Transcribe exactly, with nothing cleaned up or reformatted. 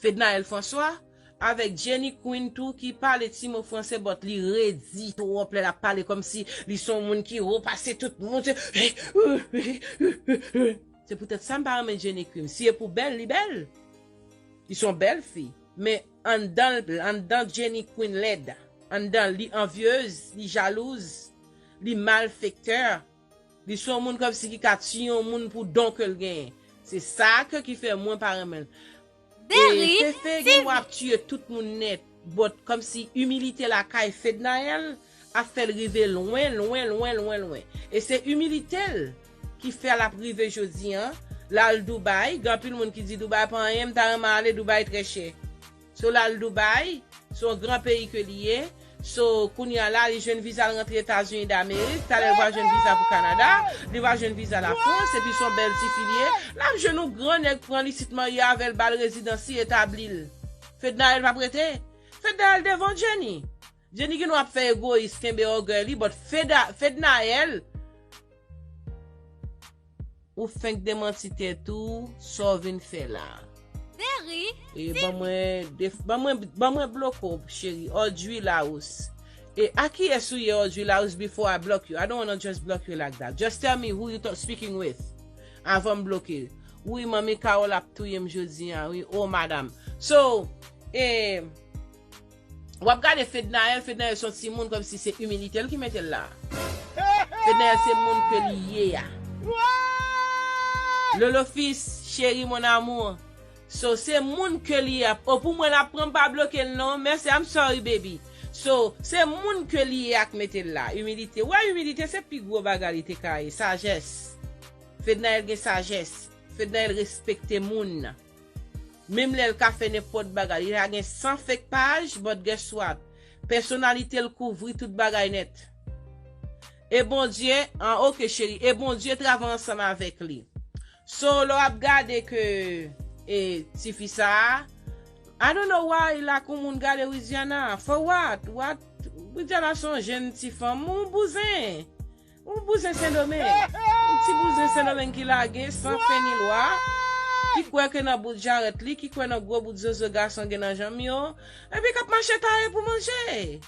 Fednaelle François, avèk Jenny Queen tou ki pale ti mo franse, but li redi twòp lè l ap pale kòmsi li se yon moun ki wo pase tout moun. Se poutèt sa m pa renmen Jenny Queen. Si e pou bèl, li bèl. Li se yon bèl fi. Men anndan, anndan Jenny Queen lèd. Anndan li anvyez, li jalouz, li malfektè. Li se yon moun kòmsi ki ka tiye yon moun pou don ke l genyen. Se sa ke ki fè mwen pa renmen l. E Fefe gen dwa ap tiye tout moun nèt, but kòmsi imilite lakay Fednaelle ap fè l rive lwen, lwen, lwen, lwen, lwen. E se imilite l ki fè l ap rive jodi an. L al Dubai, gen anpil moun ki di Dubai pa anyen, m ta renmen ale, Dubai trè chè. So l al Dubai, se yon gran peyi ke li ye. So kounye a la, li jwenn viza l rantre Etazini Damerik, talè l va jwenn viza pou Kanada, li va jwenn viza Lafrans, epi se yon bèl tifi li ye. L ap jwenn yon gran nèg pran l isit, marye avè l, ba l rezidans li, etabli l. Fednaelle p ap rete. Fednaelle devan Jenny. Jenny gen dwa ap fè egoyis, kenbe ògèy li, but Feda, Fednaelle, ou fenk demanti tèt ou, sa w vin fè la. Deri, e ban mwen, def, ban mwen, ban mwen bloke w, cheri. Audrey Larousse. E a kiyès ou ye, Audrey Larousse, before I block you? I don't wanna just block you like that. Just tell me who you talk, speaking with. Avan m bloke. Wi, manmi Carole ap touye m jodi a, wi. Oh, madam. So, e, w ap gade Fednaelle, Fednaelle se yon timoun kòmsi se imilite l ki mete l la. Fednaelle se moun ke li ye a. Lolo Fils, chéri, mon amour. So, se moun ke li ye a. O, pou mwen, l ap pran m pa bloke l, non. Mèsi, I'm sorry, baby. So, se moun ke li ye a k mete l la. Imilite. Wè, imilite, se pi gwo bagay li te ka ye. Sajès. Fednaelle gen sajès. Fednaelle respekte moun. Menm lè l ka fè nenpòt bagay, li ka gen san fake paj, but guess what? Pèsonalite l kouvri tout bagay nèt. E Bondye, an, oke, cheri, e Bondye travay ansanm avèk li. So, lè w ap gade ke, e, tifi sa a, I don't know why, la, kou moun gade Widiana, for what? What? Widiana se yon jèn ti fanm, yon bouzen. Yon bouzen Sendomeng. Yon ti bouzen Sendomeng ki lage, san fen ni lwa, ki kwè ke nan bout jarèt li, ki kwè nan gwo bout zozo gason gen nan janm yo, epi k ap mache taye pou manje.